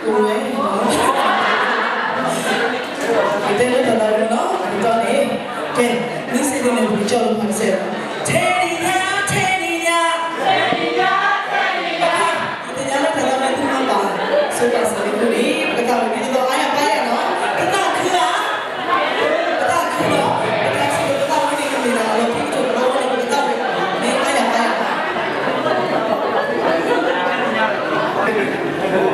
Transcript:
ကဝဲ ကတဲလၢတၢ်သးဝံၣ်နီၤ အကတီၢ်န့ၣ် ကဲ မ့ၢ်စ့ၢ်ကီးန့ၣ် ပကကၠီၣ်လၢဖးကစဲၣ်လီၤ. ထဲနံၤညါ ထဲနံၤညါ ပဖး ယသ့ၣ်ညါလၢတၢ်သးဝံၣ်သုမၤဘၣ် ဆိပာ်စၢၤလၢပူၤန့ၣ် ပကသးဝံၣ်ဒ်သိးအါယၤပါယၤနီၤ ပသးခုဧါ ပသးခုနီၤ ပသးခုဒီးပသးဝံၣ်န့ၣ် ကမ့ၢ်ဒၣ်အလီၢ်ခံကတၢၢ် ပသးဝံၣ်န့ၣ် ပကသးဝံၣ် မ့ၢ်အါယၤပါယၤနီၤ